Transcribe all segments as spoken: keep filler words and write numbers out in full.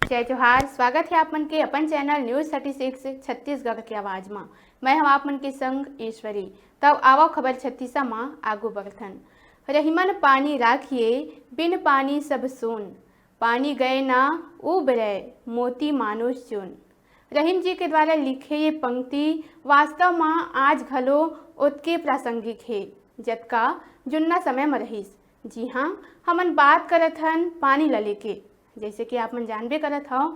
जय जोहार, स्वागत हे आप मन के अपन channel news thirty six Chhattisgarh के आवाज म। मैं हव आप मन के संग ईश्वरी। तब आवव खबर छत्तीसा म आगू बढ़थन। रहिमन पानी राखिए, बिन पानी सब सून। पानी गए ना उबरय, मोती मानुष चुन। रहीम जी के द्वारा लिखे ये पंक्ति वास्तव म आज घलो ओतके प्रासंगिक हे, जतका जुन्ना समय म रहिस। जी हाँ, हमन बात करत हन पानी ल लेके। जैसे कि आप मन जानबे करत हव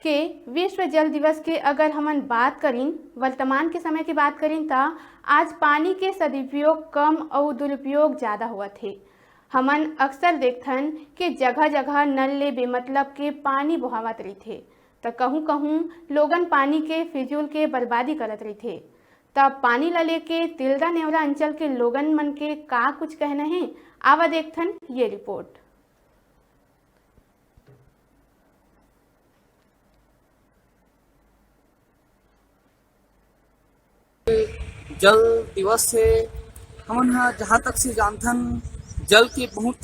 के विश्व जल दिवस के अगर हमन बात करिन, वर्तमान के समय के बात करिन, त आज पानी के सदुपयोग कम अउ दुरुपयोग ज्यादा होवत हे। हमन अक्सर देखथन कि जगह-जगह नल ले बेमतलब के पानी बोहावत रहिथे, त कहूं-कहूं लोगन पानी के फिजूल के बर्बादी करत रहिथे। त पानी ल लेके तिल्दा नेवरा अंचल के लोगन मन के का कुछ कहना हे, आवा देखथन ये रिपोर्ट। जल दिवस से हमन ह जहाँ तक से जानथन, जल के बहुत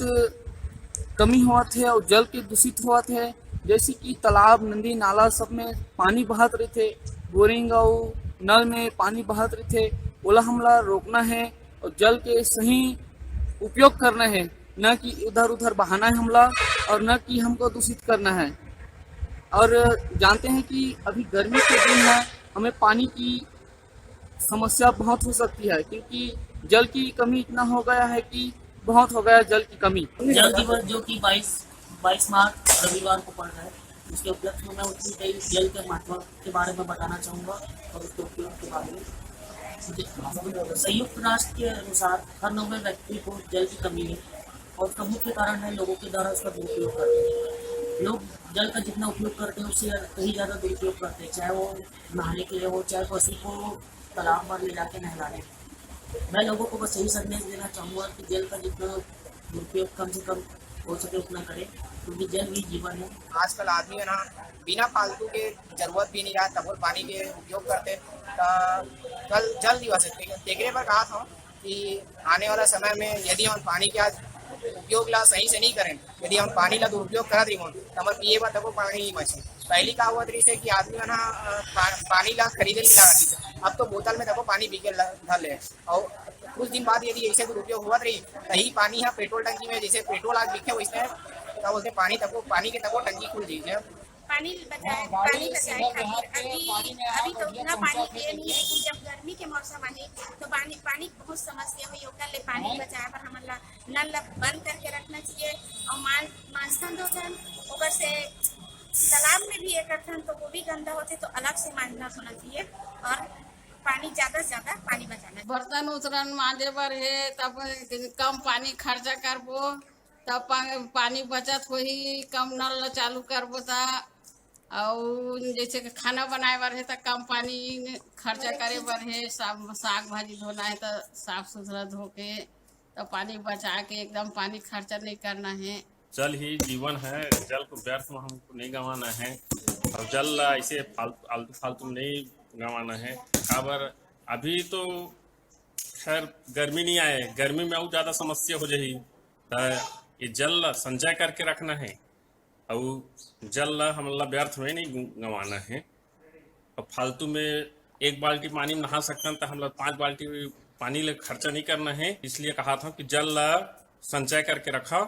कमी होवत हे और जल के दूषित होवत हे। जैसे कि तालाब, नदी, नाला सब में पानी बहत रहिथे, बोरिंग अउ नल में पानी बहत रहिथे, ओला हमला रोकना हे और जल के सही उपयोग करना हे, न कि इधर उधर बहाना है हमला और न कि हमको दूषित करना है। और जानते हैं कि अभी गर्मी के दिन है, हमें पानी की समस्या बहुत हो सकती है, क्योंकि जल की कमी इतना हो गया है कि बहुत हो गया है जल की कमी। जल दिवस जो कि बाईस, बाईस मार्च रविवार को पड़ रहा है, उसके उपलक्ष्य में मैं उतनी कई जल के महत्व के बारे में बताना चाहूँगा और उसके उपयोग के बारे में। संयुक्त राष्ट्र के अनुसार हर नौवें व्यक्ति को जल की कमी है और उसका मुख्य कारण है लोगों के द्वारा उसका दुरुपयोग करते हैं। लोग जल का जितना उपयोग करते हैं, उससे कहीं ज़्यादा दुरुपयोग करते हैं, चाहे वो नहाने के लिए हो, चाहे पशु को तालाब में ले जाके नहलाने। मैं लोगों को बस यही संदेश देना चाहूँगा कि जल का जितना दुरुपयोग कम से कम हो सके उतना करें, क्योंकि जल ही जीवन है। आजकल आदमी मन ह बिना फालतू के जरूरत भी नहीं रहा, तब वो पानी के उपयोग करते। त कल जल दिवस है, तेकरे बर कहा था कि आने वाला समय में यदि हम पानी के आज उपयोग ला सही से नहीं करें, यदि हम पानी ला दुरुपयोग करत रहिबोन, त हमर पिए बर तको पानी नहीं बचे। पहली का हुआ रही से कि आदमी मन ह, अ, पा-, पानी ला खरीदे नहीं लागत रहिस। अब तो बोतल में तको पानी बिके ल-, धर ले। और कुछ दिन बाद यदि ऐसे दुरुपयोग होवत रही, त ही पानी ह पेट्रोल टंकी में जैसे पेट्रोल आज बिके वैसे, का बोलते, पानी तको, पानी के तको टंकी खुल जाई। पानी बचाए, पानी बचाए खातिर अभी, अभी तो उतना पानी दिए नहीं, लेकिन जब गर्मी के मौसम आही तो पानी, पानी बहुत समस्या होही, ओकर ले पानी बचाए बर हमन ला नल ला बंद करके रखना चाहिए। और मान-, मानसन दो जन ओकर से तालाब में भी एक रखन तो वो भी गंदा होते, तो अलग से मांजना होना चाहिए और पानी ज्यादा से ज्यादा पानी बचाना चाहिए। बर्तन उतरन मांजे बर हे, तब कम पानी खर्चा करबो, तब पा-, पानी बचत होही, कम नल ल चालू करबो त। अउ जैसे कि खाना बनाए बर हे त कम पानी खर्चा करे बर हे, साग, साग भाजी धोना हे त साफ सुथरा धो के, त पानी बचा के एकदम पानी खर्चा नहीं करना हे। जल ही जीवन है, जल को व्यर्थ में हमको नहीं गंवाना है और जल ला ऐसे फालतू, आलतू फालतू में नहीं गंवाना है। काबर अभी तो खैर गर्मी नहीं आए, गर्मी में अउ ज्यादा समस्या हो जाही। त ये जल ला संचय करके रखना है, अउ जल ला हमन ला व्यर्थ में नहीं गु-, गंवाना है। अब फालतू में एक बाल्टी पानी में नहा सकथन, त हमला पाँच बाल्टी पानी ले खर्चा नहीं करना है। इसलिए कहा था कि जल ला संचय करके रखा